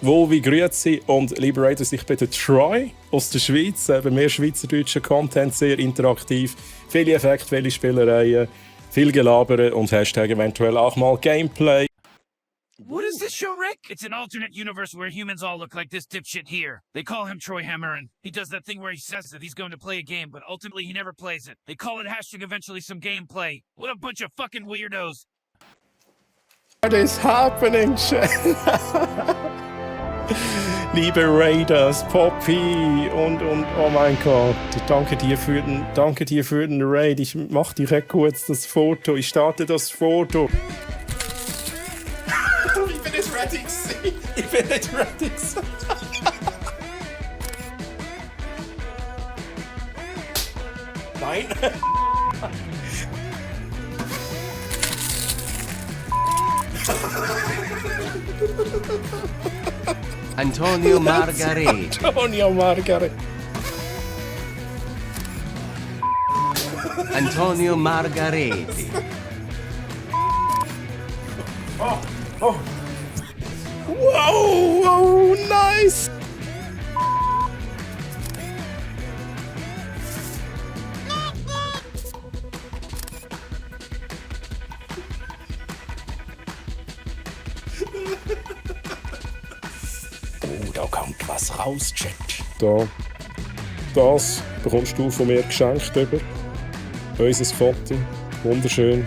Wohlwi grüezi und Liberators, ich bin der Troy aus der Schweiz, bei mehr schweizerdeutschen Content, sehr interaktiv, viele Effekte, viele Spielereien, viel Gelabere und Hashtag eventuell auch mal Gameplay. What is this show, Rick? It's an alternate universe where humans all look like this dipshit here. They call him Troy Hammerin. He does that thing where he says that he's going to play a game, but ultimately he never plays it. They call it hashtag eventually some gameplay. What a bunch of fucking weirdos. What is happening, Liebe Raiders, Poppy und oh mein Gott, danke dir für den Raid. Ich mach direkt kurz das Foto. Ich starte das Foto. Ich bin nicht ready. Nein. Antonio Margareti. Antonio Margareti. Oh. Wow, nice. Oh, da kommt was raus, Chat. Das bekommst du von mir geschenkt über unser Foto. Wunderschön.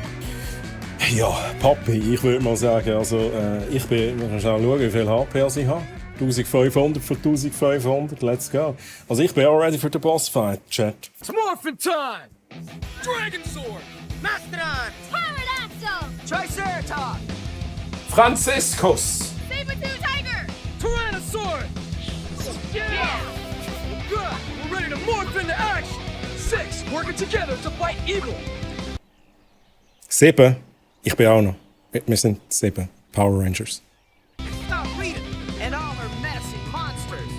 Ja, Papi, ich würde mal sagen, also ich bin, wir können schnell schauen, wie viel HP ich habe. 1500 von 1500, let's go. Also ich bin auch ready für den Bossfight, Chat. It's Morphin' time! Dragon Sword! Mastodon! Pterodactyl! Triceratops! Franziskus! Saber-tooth tiger! Tyrannosaurus! Yeah! Good! We're ready to morph into action! 6 working together to fight evil! 7. Ich bin auch noch. Wir sind 7 Power Rangers. Stop Rita and all her menacing monsters!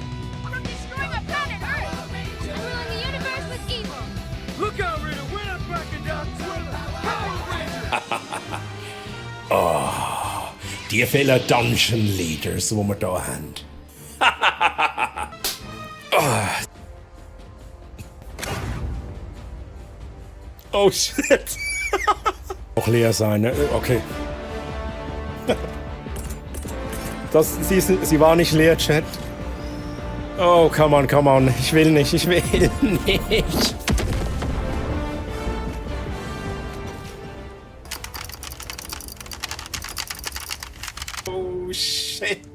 From destroying a planet Earth! To ruling the universe with evil! Look out, Rita! We're not backing down to the Power Rangers! Die vielen Dungeon Leaders, die wir hier haben. Oh shit! Noch leer sein, ne? Okay. Sie war nicht leer, Chat. Oh, come on. Ich will nicht. Oh, shit.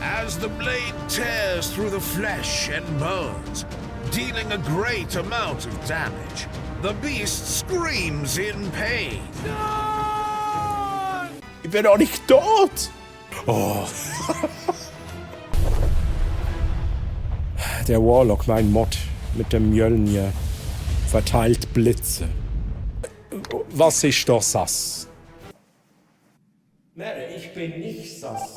As the blade tears through the flesh and bones, dealing a great amount of damage, the beast screams in pain. Ich bin doch nicht tot! Oh. Der Warlock, mein Mod, mit dem Mjölnir, verteilt Blitze. Was ist doch Sass? Mary, ich bin nicht Sass.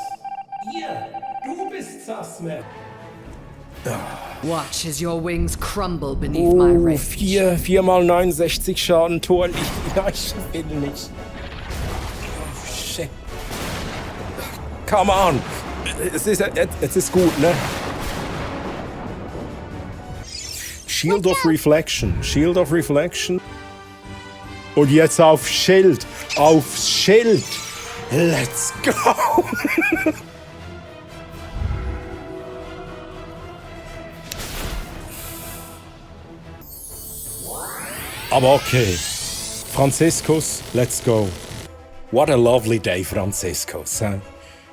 Du bist Sass, Mary. Watch as your wings crumble beneath my rage. 4 mal 69 Schaden, Tor. Ja, ich will nicht. Oh, shit. Come on. Es ist gut, ne? Shield of Reflection. Und jetzt auf Schild. Aufs Schild. Let's go. Aber okay. Franziskus, let's go. What a lovely day, Franziskus.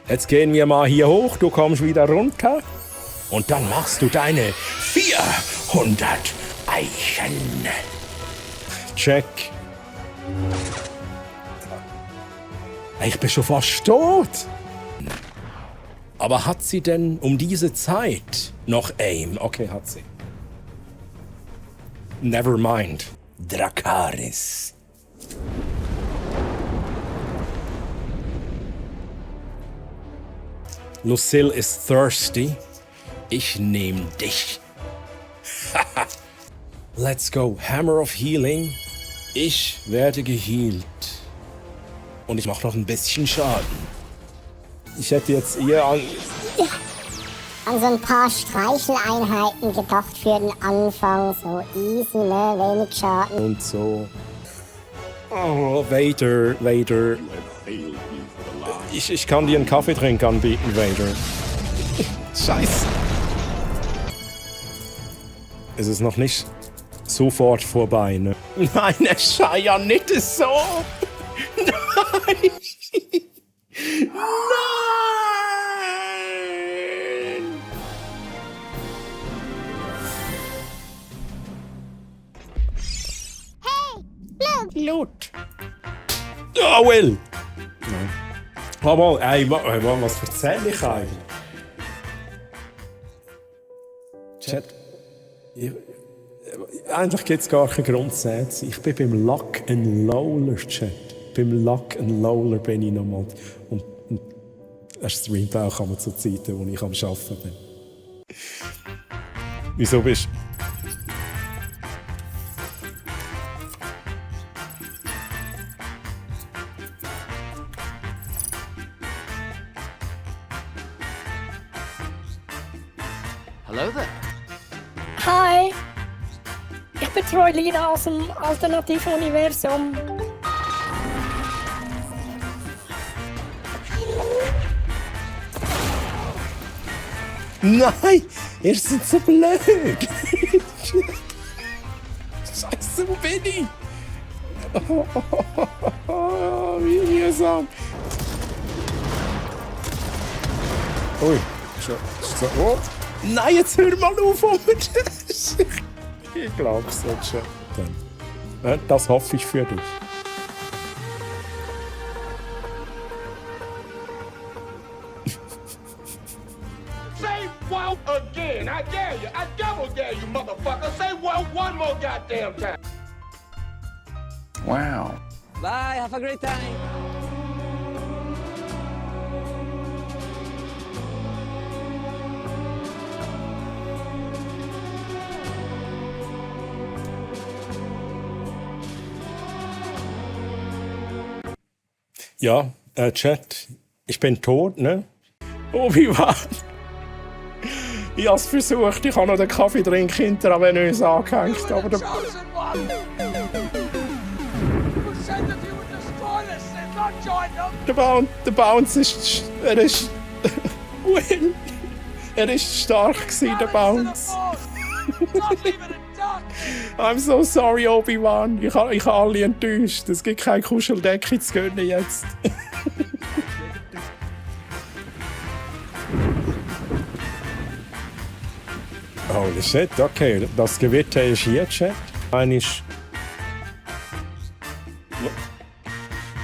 Jetzt gehen wir mal hier hoch, du kommst wieder runter. Und dann machst du deine 400 Eichen. Check. Ich bin schon fast tot. Aber hat sie denn um diese Zeit noch Aim? Okay, hat sie. Never mind. Dracarys. Lucille is thirsty. Ich nehm dich. Let's go. Hammer of Healing. Ich werde gehealt. Und ich mache noch ein bisschen Schaden. Ich hätte jetzt eher an... An so ein paar Streicheleinheiten gedacht für den Anfang. So easy, ne? Wenig Schaden. Und so. Oh, Vader. Ich kann dir einen Kaffeetrink anbieten, Vader. Scheiße. Es ist noch nicht sofort vorbei, ne? Nein, es sei ja nicht so. Nein. Nein. Loot. Oh, Will. Nein. Aber, ey, was erzähle ich eigentlich? Chat. Eigentlich gibt es gar keinen Grund zu sagen. Ich bin beim Lock and Loader, Chat. Beim Lock and Loader bin ich nochmal. Und er streamt auch immer zu Zeiten, wo ich am Arbeiten bin. Wieso bist du? Hello there. Hi, ich betreue Lina aus dem alternativen Universum. Nein, ihr seid so blöd. Scheiße, wo bin ich? Wie mühsam. Ui, so. Oh. Nein, jetzt hör mal auf, ich glaub's nicht schon. Das hoffe ich für dich. Say wow again. I dare you. I double dare you, motherfucker. Say wow one more goddamn time. Wow. Bye, have a great time. Ja, Chat, ich bin tot, ne? Obi-Wan. Ich hab's versucht, ich habe noch den Kaffeetrink intravenös angehängt, aber der... Der Bounce ist... Er ist... Will! Er ist stark gewesen, der Bounce. I'm so sorry, Obi-Wan. Ich habe alle enttäuscht. Es gibt keine Kuscheldecke zu gönnen jetzt. Holy shit, okay. Das Gewitter ist hier, Chat. Ein ist...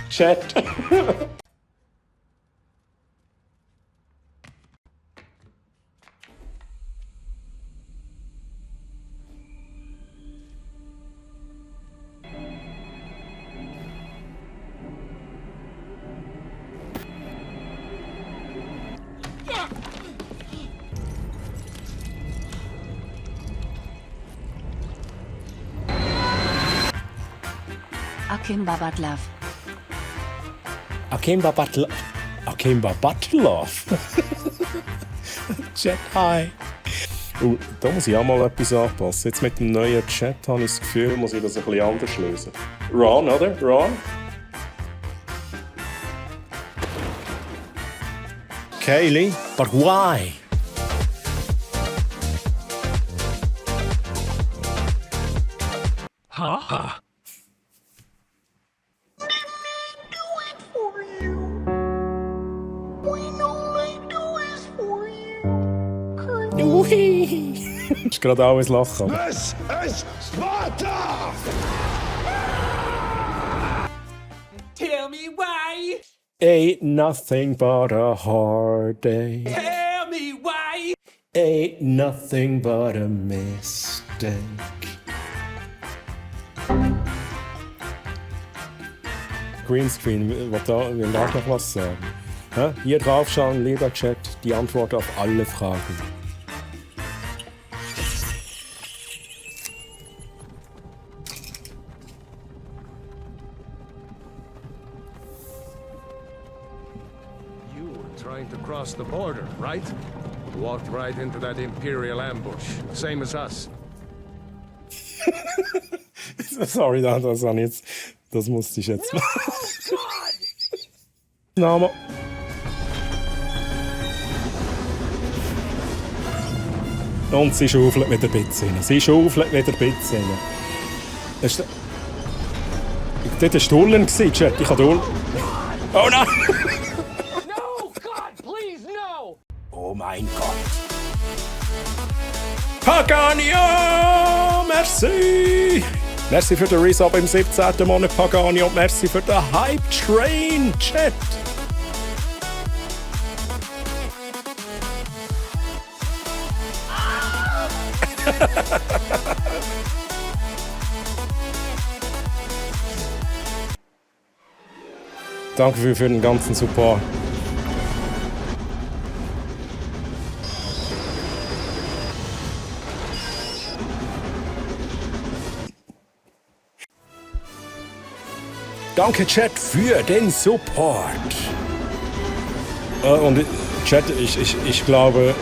Chat. Akimba Batlov. Akimba Batlov. Akimba Batlov. Chat, hi. Da muss ich auch mal etwas anpassen. Jetzt mit dem neuen Chat habe ich das Gefühl, muss ich das ein bisschen anders lösen. Ron, oder? Ron? Kaylee, but why? Huh? Ist gerade alles lachen. Es ist Sparta! Tell me why. Ain't nothing but a hard day. Tell me why. Ain't nothing but a mistake. Greenscreen, will da noch was sagen? Hä? Hier drauf schauen, lieber Chat, die Antwort auf alle Fragen. trying to cross the border, right? Walked right into that Imperial ambush, same as us. Sorry, das musste ich jetzt machen. Name. Und sie schaufelt wieder ein bisschen rein. Sie schaufelt wieder ein bisschen rein. Das war Dullen, Chat. Ich habe Dullen. Oh nein! No, God, please, no! Oh mein Gott. Paganio! Merci! Merci für den Resub im 17. Monat, Paganio. Und merci für den Hype Train, Chat. Danke für den ganzen Support. Danke, Chat, für den Support. Und Chat, ich glaube,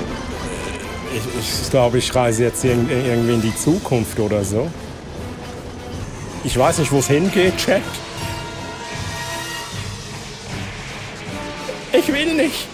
ich reise jetzt irgendwie in die Zukunft oder so. Ich weiß nicht, wo es hingeht, Chat. Ich will nicht.